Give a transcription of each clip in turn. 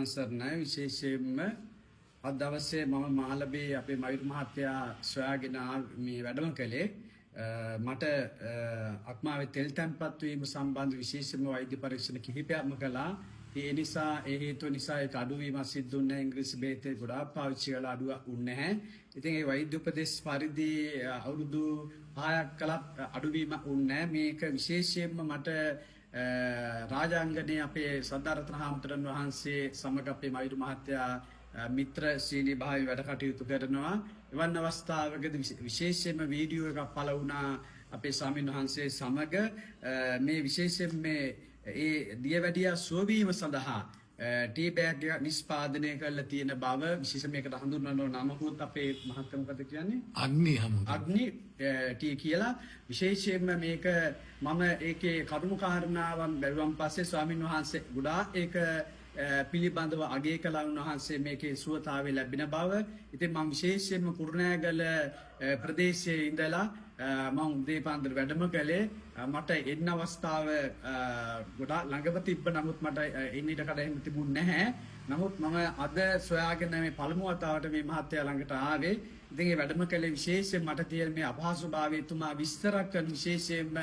තෙරුවන් සරණයි. විශේෂයෙන්ම අද දවසේ මම මාළඹේ අපේ මයුර් මහත්තයා සොයාගෙන මේ වැඩම කළේ. මට අක්මාවේ තෙල් තැන්පත් වීම සම්බන්ධ විශේෂම වෛද්‍ය පරීක්ෂණ කිහිපයක්ම කළා. ඒ නිසා, ඒ හේතුව නිසා ඒක අඩුවීමක් සිද්ධ වුණේ නැහැ. ඉංග්‍රීසි බේත් ගොඩාක් පාවිච්චි කළා, අඩුවක් වුණේ නැහැ. ඉතින් ඒ වෛද්‍ය උපදෙස් පරිදි අවුරුදු 6ක් කළත් අඩුවීමක් වුණේ නැහැ. මේක විශේෂයෙන්ම මට රාජාංගනේ අපේ සද්ධාරත්න හාමුදුරන් වහන්සේ සමග අපේ මයුර මහත්තයා මිත්‍රශීලී භාවයේ වැඩ කටයුතු කරනවා. එවන් අවස්ථාවකදී විශේෂයෙන්ම වීඩියෝ එකක් පළ වුණා අපේ ස්වාමීන් වහන්සේ සමග. මේ විශේෂයෙන් මේ ඒ දියවැඩියා සුව වීම සඳහා ටී බෑග් එකක් නිෂ්පාදනය කරලා තියෙන බව, විශේෂයෙන් මේකට හඳුන්වන නමකුත් අපේ මහත්තයා මොකද කියන්නේ? අග්නි හමුදු. අග්නි ටී කියලා. විශේෂයෙන්ම මේක මම ඒකේ කරුණු කාරණාවන් බැලුවන් පස්සේ ස්වාමින් වහන්සේ ගොඩාක් ඒක පිළිබඳව අගය කළා, උන්වහන්සේ මේකේ සුවතාවය ලැබෙන බව. ඉතින් මම විශේෂයෙන්ම කුරුණෑගල ප්‍රදේශයේ ඉඳලා මම උදේ පාන්දර වැඩම කළේ. මට එන්න අවස්ථාව ගොඩාක් ළඟම තිබ්බ, නමුත් මට එන්න ඉඩ කඩ එහෙම තිබුණ නැහැ. නමුත් මම අද සොයාගෙන මේ පළමු වතාවට මේ මහත්තයා ළඟට ආවේ. ඉතින් ඒ වැඩම කළේ විශේෂයෙන් මට තියෙන මේ අපහසුභාවය තුමා විස්තර කරන, විශේෂයෙන්ම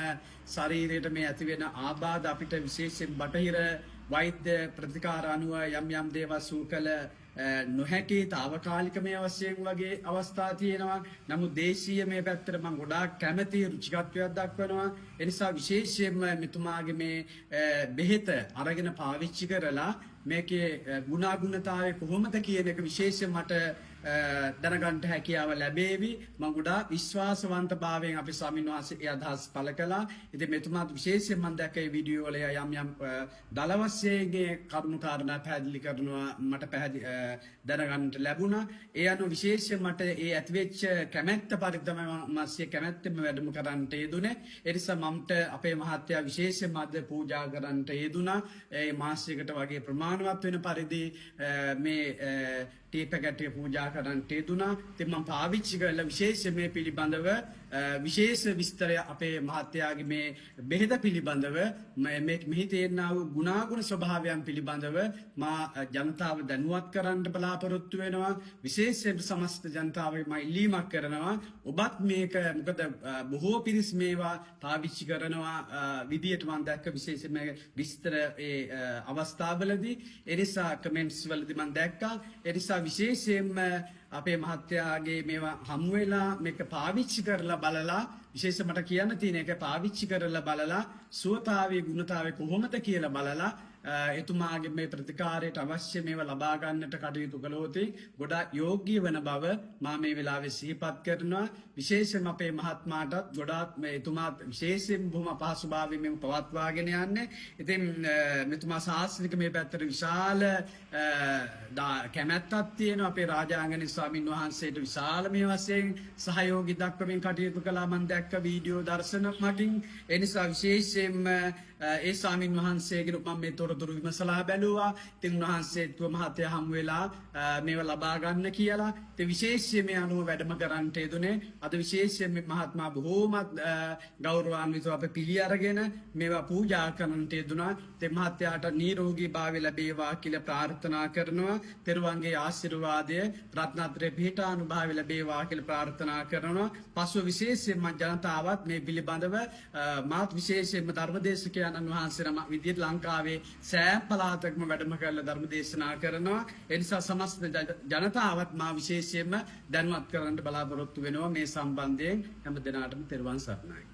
ශරීරයට මේ ඇති වෙන ආබාධ අපිට විශේෂයෙන් බටහිර වෛද්‍ය ප්‍රතිකාර අනුව යම් යම් දේවල් සුව කළ නොහැකි තාවකාලික මේ වශයෙන් වගේ අවස්ථා තියෙනවා. නමුත් දේශීය මේ පැත්තට මම ගොඩාක් කැමති, රුචිකත්වයක් දක්වනවා. ඒ නිසා විශේෂයෙන්ම මෙතුමාගේ මේ බෙහෙත අරගෙන පාවිච්චි කරලා මේකේ ගුණාගුණතාවය කොහොමද කියන එක විශේෂයෙන් මට දැනගන්න හැකියාව ලැබේවි. මම ගොඩාක් විශ්වාසවන්ත භාවයෙන් අපේ ස්වාමීන් වහන්සේ ඒ අදහස් පළ කළා. ඉතින් මෙතුමාත් විශේෂයෙන් මම දැක්ක ඒ වීඩියෝ වල යම් යම් දල වශයෙන් කරුණු කාරණා පැහැදිලි කරනවා මට පැහැදිලි දැනගන්නට ලැබුණා. ඒ අනුව විශේෂයෙන් මට ඒ ඇතිවෙච්ච කැමැත්ත පරිදි තමයි මම සිය කැමැත්තෙන්ම වැඩම කරන්නට යෙදුනේ. ඒ නිසා මමට අපේ මහත්තයා විශේෂයෙන්ම අද පූජා කරන්නට යෙදුනා. ඒ මාසයකට වගේ ප්‍රමාණවත් වෙන පරිදි මේ ටී පැකට් එක පූජා කරන්නට යෙදුනා. ඉතින් මම පාවිච්චි කරලා විශේෂයෙන් මේ පිළිබඳව විශේෂ විස්තරය අපේ මහත්තයාගේ මේ බෙහෙත පිළිබඳව, මේ මෙහි තියෙනා වූ ගුණාගුණ ස්වභාවයන් පිළිබඳව මා ජනතාව දැනුවත් කරන්න බලාපොරොත්තු වෙනවා. විශේෂයෙන් සමස්ත ජනතාවගේ මා ඉල්ලීමක් කරනවා. ඔබත් මේක, මොකද බොහෝ පිරිස් මේවා පාවිච්චි කරනවා විදියට මම දැක්ක විශේෂයෙන් මේ විස්තර ඒ අවස්ථාවලදී. ඒ නිසා කමෙන්ට්ස් වලදී මම දැක්කා. ඒ නිසා විශේෂයෙන්ම අපේ මහත්තයාගේ මේවා හමු වෙලා මේක පාවිච්චි කරලා බලලා, විශේෂ මට කියන්න තියෙන එක, පාවිච්චි කරලා බලලා සුවතාවයේ ගුණතාවය කොහොමද කියලා බලලා එතුමාගේ මේ ප්‍රතිකාරයට අවශ්‍ය මේවා ලබා ගන්නට කටයුතු කළොත් ගොඩාක් යෝග්‍ය වන බව මා මේ වෙලාවේ සිහිපත් කරනවා. විශේෂයෙන්ම අපේ මහත්මාටත් ගොඩාක් මේ එතුමාත් විශේෂයෙන් බොහොම අපහසුභාවයෙන් මේව පවත්වාගෙන යන්නේ. ඉතින් මෙතුමා ශාස්ත්‍රික මේ පැත්තට විශාල කැමැත්තක් තියෙනවා. අපේ රාජාංගනේ ස්වාමින් වහන්සේට විශාල මේ වශයෙන් සහයෝගي දක්වමින් කටයුතු කළා මම දැක්ක වීඩියෝ දර්ශන මගින්. ඒ නිසා විශේෂයෙන්ම ඒ ස්වාමින් වහන්සේගෙන් මම මේ තොරතුරු විමසලා බැලුවා. ඉතින් උන්වහන්සේත් මහත්තයා හමු වෙලා මේවා ලබා ගන්න කියලා. ඉතින් විශේෂයෙන් මේ අනුව වැඩම කරන්නට යෙදුනේ. අද විශේෂයෙන් මේ මහත්මයා බොහෝමත් ගෞරවාන්විතව අප පිළි අරගෙන මේවා පූජා කරන්නට යෙදුනා. ඉතින් මහත්තයාට නිරෝගී භාවය ලැබේවා කියලා ප්‍රාර්ථනා කරනවා. තෙරුවන්ගේ ආශිර්වාදය, රත්නත්‍රයේ පිහිටානුභාවය ලැබේවා කියලා ප්‍රාර්ථනා කරනවා. පසුව විශේෂයෙන්ම ජනතාවත් මේ පිළිබඳව මාත් විශේෂයෙන්ම ධර්මදේශකයන්න් වහන්සේ නමක් විදියට ලංකාවේ සෑම පළාතකම වැඩම කරලා ධර්ම දේශනා කරනවා. ඒ නිසා සමස්ත ජනතාවත් මා විශේෂයෙන්ම දැනුවත් කරන්න බලාපොරොත්තු වෙනවා මේ සම්බන්ධයෙන්. හැම දෙනාටම තෙරුවන් සරණයි.